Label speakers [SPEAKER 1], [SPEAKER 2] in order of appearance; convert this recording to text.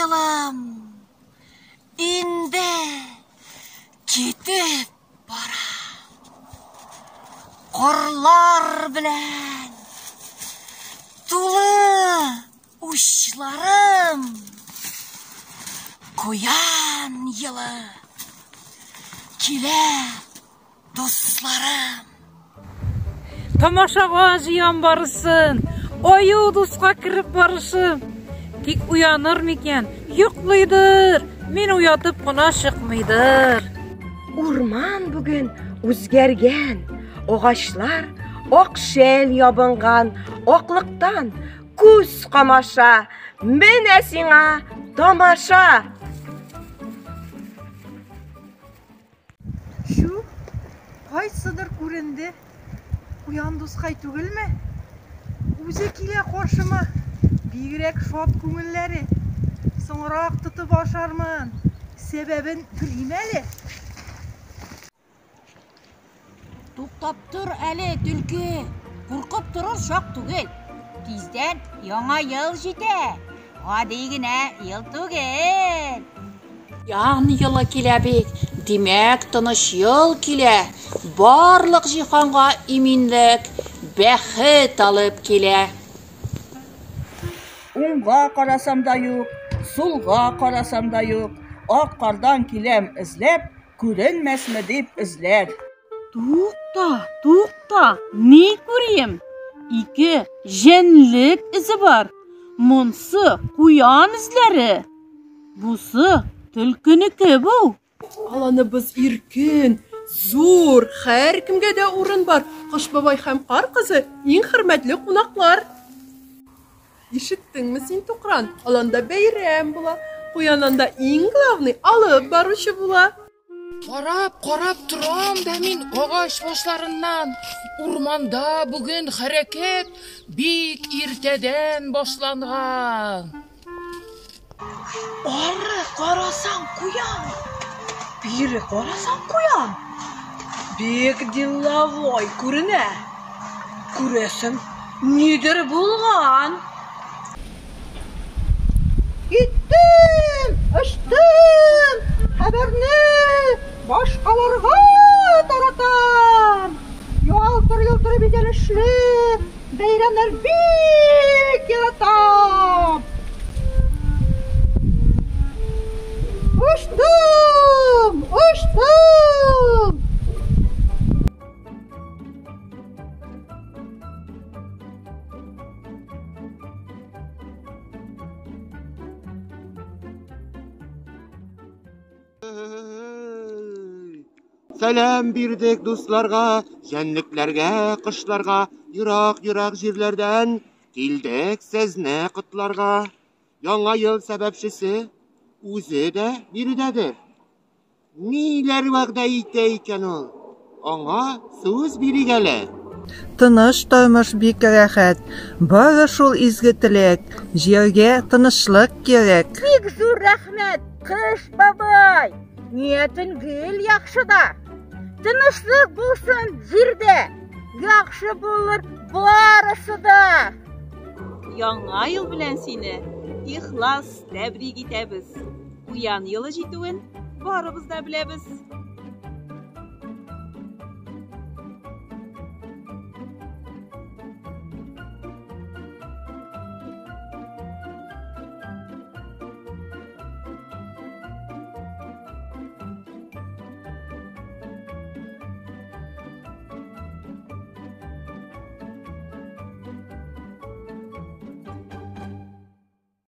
[SPEAKER 1] елым инде китеп бара. Карлар белән тулы учларым. Куян елы килә, дусларым.
[SPEAKER 2] Тамашага җыям барысын, аю дуска кереп барышым. Тик уяныр микән, йоклыйдыр, мин уятып кына чыкмыйдыр.
[SPEAKER 3] Урман бүген үзгәргән, агачлар ак шәл ябынган, аклыктан күз камаша. Менә сиңа тамаша!
[SPEAKER 4] Чү, кайсыдыр күренде. Куян дускай түгелме? Үзе килә каршыма. Бигрәк шат күңелләре. Соңрак тотып ашармын. Сәбәбен белим әле.
[SPEAKER 5] Туктап тор әле, төлке. Куркып торыр чак түгел. Тиздән яңа ел җитә. Гади генә ел түгел.
[SPEAKER 6] Ян елы килә бит. Димәк, тыныч ел килә. Барлык җиһанга иминлек, бәхет алып килә.
[SPEAKER 7] Уңга карасам да юк, сулга карасам да юк, ак кардан киләм эзләп, күренмәсме дип эзләр.
[SPEAKER 2] Тукта, тукта, ни күрим? Ике җәнлек эзе бар. Монсы куян эзләре. Бусы төлкенеке бу.
[SPEAKER 8] Аланыбыз иркен, зур, һәркемгә дә урын бар. Кыш бабай һәм Кар кызы иң хөрмәтле кунаклар. Ишеттеңме син, Тукран? Аланда бәйрәм була. Куян анда иң главный алып баручы була.
[SPEAKER 9] Карап, карап торам да мин агач башларыннан. Урманда бүген хәрәкәт бик иртәдән башланган.
[SPEAKER 1] Ары карасаң куян, бире карасаң куян. Бик деловой күренә. Күрәсең, нидер булган.
[SPEAKER 4] Киттем, очтым, хәбәрне башкаларга таратам. Ялтыр-йолтыр бизәлешле бәйрәмнәр бик яратам. Очтым, очтым.
[SPEAKER 10] Сәлам бирдек дусларга, җәнлекләргә, кошларга, ерак-ерак җирләрдән килдек сезне котларга. Яңа ел сәбәпчесе үзе дә биредәдер. Ниләр вәгъдә итә икән ул? Аңа сүз бирик әле.
[SPEAKER 11] Тыныч тормыш бик рәхәт. Бары шул изге теләк, җиргә тынычлык кирәк.
[SPEAKER 5] Бик зур рәхмәт, Кыш бабай! Ниятең гел яхшыда. Тынычлык булсын җирдә, яхшы булыр барысы да.
[SPEAKER 12] Яңа ел белән сине ихлас тәбрик итәбез. Куян елы җитүен барыбыз да беләбез.